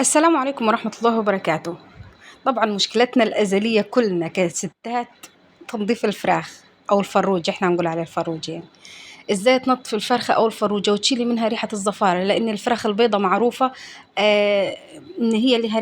السلام عليكم ورحمة الله وبركاته. طبعا مشكلتنا الأزلية كلنا كستات تنظيف الفراخ أو الفروج، احنا نقول عليه الفروج. يعني ازاي تنظفي الفرخة أو الفروجة وتشيلي منها ريحة الزفارة، لأن الفراخ البيضة معروفة إن هي لها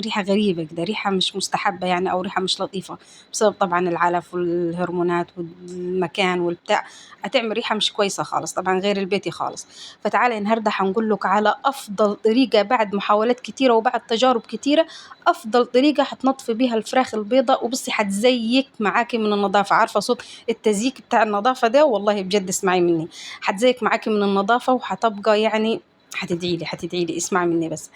ريحة غريبة كده، ريحة مش مستحبة يعني، أو ريحة مش لطيفة بسبب طبعا العلف والهرمونات والمكان والبتاع، هتعمل ريحة مش كويسة خالص طبعا غير البيتي خالص. فتعالي النهارده هنقول لك على أفضل طريقة بعد محاولات كتيرة وبعد تجارب كتيرة، أفضل طريقة هتنظفي بيها الفراخ البيضة، وبصي هتزيك معاكي من النظافة. عارفة صوت التزييك بتاع النظافة ده؟ والله بجد اسمعي مني، هتزيك معاكي من النظافة وهتبقى يعني هتدعي لي، اسمعي مني بس.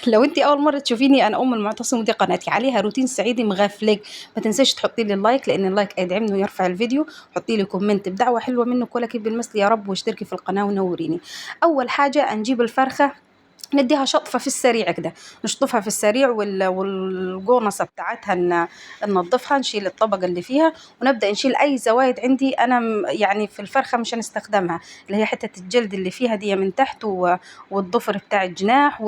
لو انت اول مرة تشوفيني، انا ام المعتصم ودي قناتي عليها روتين صعيدي مغفلك. ما تنساش تحطي لي ال like، لان ال like يدعمني ويرفع الفيديو. حطي لي comment بدعوة حلوة منك ولك بالمثل يا رب، واشتركي في القناة ونوريني. اول حاجة نجيب الفرخه نديها شطفه في السريع كده، نشطفها في السريع والقونصه بتاعتها ننظفها، نشيل الطبقة اللي فيها، ونبدا نشيل اي زوايد عندي انا يعني في الفرخه مش هنستخدمها، اللي هي حتة الجلد اللي فيها دي من تحت والضفر بتاع الجناح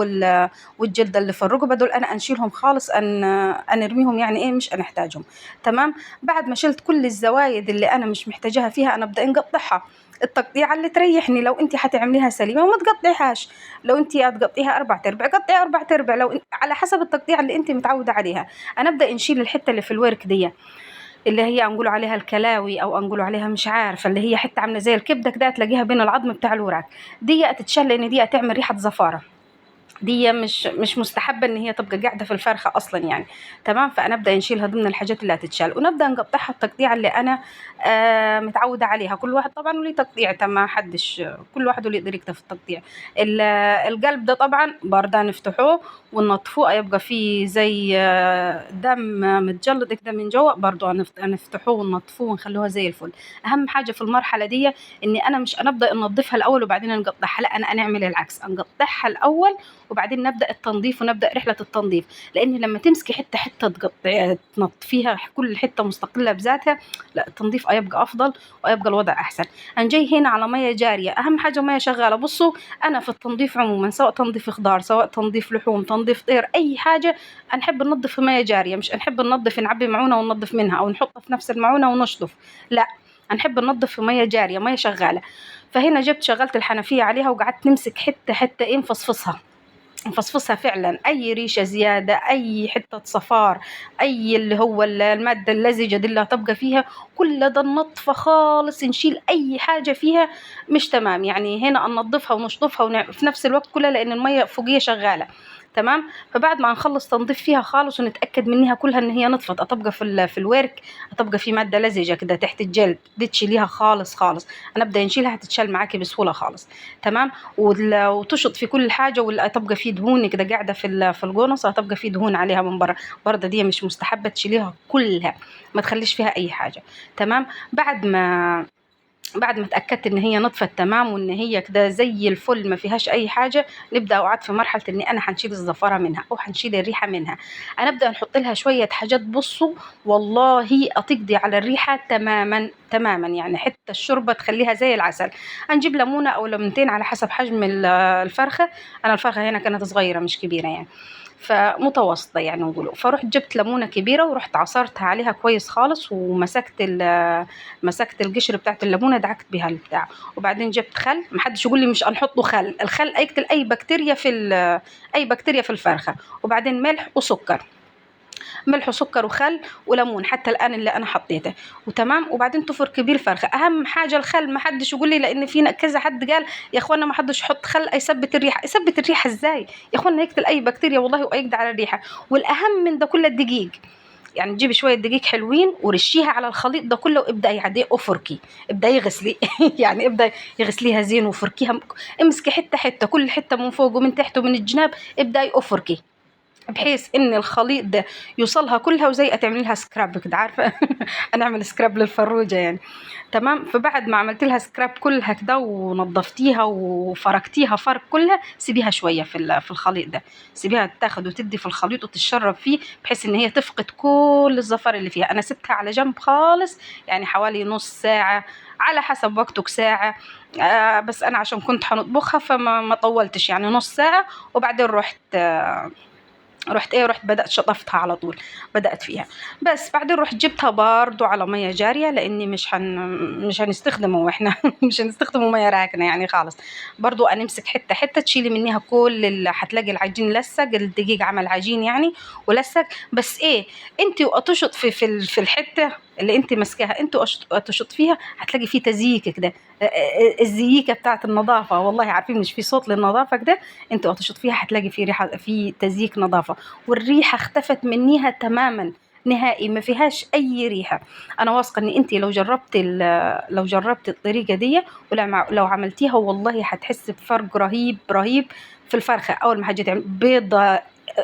والجلد اللي في الرقبة، دول انا انشيلهم خالص، ان انرميهم يعني ايه، مش هنحتاجهم. تمام. بعد ما شلت كل الزوايد اللي انا مش محتاجاها فيها، انا ابدا نقطعها التقطيعه اللي تريحني. لو انت هتعمليها سليمة وما تقطعيهاش، لو انت هتقطعيها 4 ارباع قطعي 4 ارباع، لو على حسب التقطيعه اللي انت متعوده عليها. انا ابدا نشيل الحتة اللي في الورك دي، اللي هي نقول عليها الكلاوي او نقول عليها مش عارفه، اللي هي حتة عامله زي الكبده كده، تلاقيها بين العظم بتاع الوراك، دي تتشال لان دي تعمل ريحه زفاره، دي مش مستحبة ان هي تبقى قاعدة في الفرخه اصلا يعني. تمام. فانا ابدا نشيلها ضمن الحاجات اللي هتتشال، ونبدا نقطعها التقطيعه اللي انا متعوده عليها. كل واحد طبعا وليه تقطيعته، ما حدش، كل واحد وليه طريقته في التقطيع. القلب ده طبعا برده نفتحوه وننظفوه، يبقى فيه زي دم متجلط كده من جوا، برده نفتحوه وننظفوه ونخلوها زي الفل. اهم حاجة في المرحلة دي اني انا مش نبدا ننظفها الاول وبعدين نقطعها، لا، انا نعمل العكس، نقطعها الاول وبعدين نبدا التنظيف ونبدا رحله التنظيف. لان لما تمسكي حتة حتة تقطعي تنظفيها كل حتة مستقلة بذاتها، لا، التنظيف هيبقى افضل ويبقى الوضع احسن. انا جاي هنا على مية جارية، اهم حاجة مية شغالة. بصوا انا في التنظيف عموما، سواء تنظيف خضار، سواء تنظيف لحوم، تنظيف طير، اي حاجة، نحب ننظف في مية جارية، مش نحب ننظف نعبي معونة وننظف منها او نحطها في نفس المعونة ونشطف، لا، نحب ننظف في مية جارية، مية شغالة. فهنا جبت شغلت الحنفية عليها وقعدت نمسك حتة حتة، ايه، نفصفصها، نفصفصها فعلا، اي ريشه زيادة، اي حتة صفار، اي اللي هو المادة اللزجه دي اللي هتبقى فيها، كل ده ننظفه خالص، نشيل اي حاجة فيها مش تمام. يعني هنا ننظفها ونشطفها في نفس الوقت كلها، لان المية فوقيه شغالة. تمام. فبعد ما نخلص تنظيف فيها خالص ونتاكد منها كلها ان هي نطفت، هتبقى في الورك، هتبقى في مادة لزجه كده تحت الجلد، دي تشيليها خالص خالص. انا ابدا نشيلها، هتتشال معاكي بسهولة خالص. تمام. وتشط في كل حاجة، ولا تبقى في دهون كده قاعدة في القونص، هتبقى في دهون عليها من بره برده، دي مش مستحبة، تشيليها كلها، ما تخليش فيها اي حاجة. تمام. بعد ما اتاكدت ان هي نطفت تمام وان هي كده زي الفل ما فيهاش اي حاجة، نبدا اقعد في مرحلة ان انا هنشيل الزفاره منها او هنشيل الريحة منها. انا ابدا نحط لها شوية حاجات، بصوا والله هتقضي على الريحة تماما تماما، يعني حتى الشوربة تخليها زي العسل. هنجيب ليمونه او ليمونتين على حسب حجم الفرخه، انا الفرخه هنا كانت صغيرة مش كبيرة يعني، فمتوسطه يعني نقوله. فرحت جبت ليمونه كبيرة ورحت عصرتها عليها كويس خالص، ومسكت مسكت القشر بتاعت الليمونه دعكت بها البتاع. وبعدين جبت خل، ما حدش يقول لي مش هنحطه خل، الخل يقتل اي بكتيريا في اي بكتيريا في الفرخه. وبعدين ملح وسكر، ملح وسكر وخل وليمون حتى الان اللي انا حطيته، وتمام. وبعدين تفركي بيه الفرخه. اهم حاجة الخل، ما حدش يقول لي، لان فينا كذا حد قال يا اخوانا ما حدش يحط خل يثبت الريحة. يثبت الريحة ازاي يا اخوانا؟ يقتل اي بكتيريا والله ويقضي على الريحة. والاهم من ده كله الدقيق، يعني تجيبي شوية دقيق حلوين ورشيها على الخليط ده كله، وابداي عادي افركي، ابداي غسلي يعني ابداي غسليها زين وفركيها، امسكي حتة حتة، كل حتة من فوق ومن تحت ومن الجناب، ابداي افركي بحيث ان الخليط ده يوصلها كلها، وزي تعملي لها scrub كده، عارفه انا اعمل scrub للفروجه يعني. تمام. فبعد ما عملت لها scrub كلها كده ونظفتيها وفركتيها فرك كلها، سيبيها شوية في الخليط ده، سيبيها تاخد وتدي في الخليط وتتشرب فيه، بحيث ان هي تفقد كل الزفر اللي فيها. انا سبتها على جنب خالص يعني حوالي نص ساعة على حسب وقتك ساعة. بس انا عشان كنت حنطبخها فما ما طولتش، يعني نص ساعة. وبعدين رحت ايه، رحت بدأت شطفتها على طول، بدأت فيها. بس بعدين رحت جبتها برضو على مية جارية، لاني مش هنستخدمه، واحنا مش هنستخدمه مية راكنه يعني خالص. برضو هنمسك حتة حتة تشيلي منيها كل اللي هتلاقي العجين لصق، الدقيق عمل عجين يعني ولصق. بس ايه، انت وقطشط في الحتة اللي انت ماسكاها، انت وقطشط فيها هتلاقي فيه تزييك كده، الزييكه بتاعت النظافة، والله عارفين مش في صوت للنظافه كده، انت وقطشط فيها هتلاقي فيه ريحه، في تزييك نظافة، والريحه اختفت منيها تماما نهائي، ما فيهاش اي ريحه. انا واثقة ان انت لو جربتي الطريقة دي ولو عملتيها والله هتحس بفرق رهيب رهيب في الفرخه. اول ما هتجي تعمل بيضة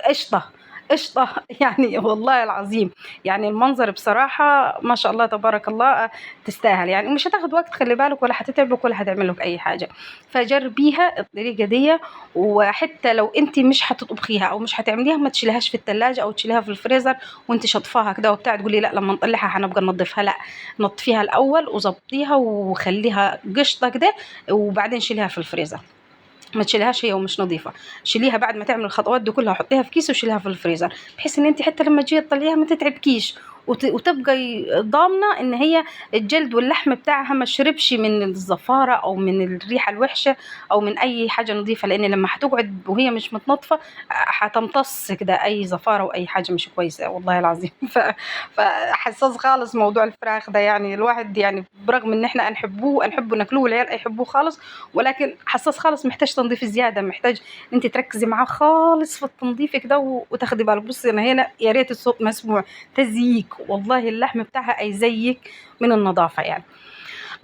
قشطه قشطه يعني والله العظيم، يعني المنظر بصراحة ما شاء الله تبارك الله تستاهل يعني، مش هتاخد وقت خلي بالك، ولا هتتعبك ولا هتعمل لك اي حاجة. فجربيها الطريقة دي، وحتى لو انت مش هتطبخيها او مش هتعمليها ما تشيلهاش في الثلاجة او تشيليها في الفريزر وانت شطفاها كده وبتاع، تقولي لا لما نطلعها هنبقى ننظفها، لا نطفيها الاول وظبطيها وخليها قشطه كده، وبعدين شيليها في الفريزر. ما تشيلهاش هي ومش نظيفة، شيليها بعد ما تعمل الخطوات دي كلها، حطيها في كيس وشيليها في الفريزر، بحيث ان انت حتى لما تجي تطلعيها ما تتعبكيش، وتبقي ضامنه ان هي الجلد واللحم بتاعها ما شربش من الزفاره او من الريحة الوحشة او من اي حاجة نظيفة، لان لما هتقعد وهي مش متنظفه هتمتص كده اي زفاره واي حاجة مش كويسة والله العظيم. فحساس خالص موضوع الفراخ ده، يعني الواحد يعني برغم ان احنا نحبوه نحبه ناكلوه والعيال يحبوه خالص، ولكن حساس خالص، محتاج تنظيف زيادة، محتاج انت تركزي معاه خالص في التنظيف كده وتاخدي بالك. بصي انا هنا يا ريت الصوت مسموع، تزييك والله اللحم بتاعها اي زيك من النظافة يعني.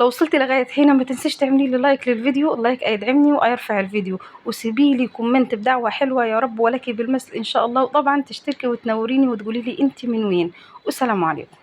لو وصلتي لغاية هنا ما تنسيش تعملي لي like للفيديو، ال like هيدعمني ويرفع الفيديو، وسيبي لي comment بدعوة حلوة يا رب ولك بالمثل ان شاء الله، وطبعا تشتركي وتنوريني وتقولي لي انت من وين. والسلام عليكم.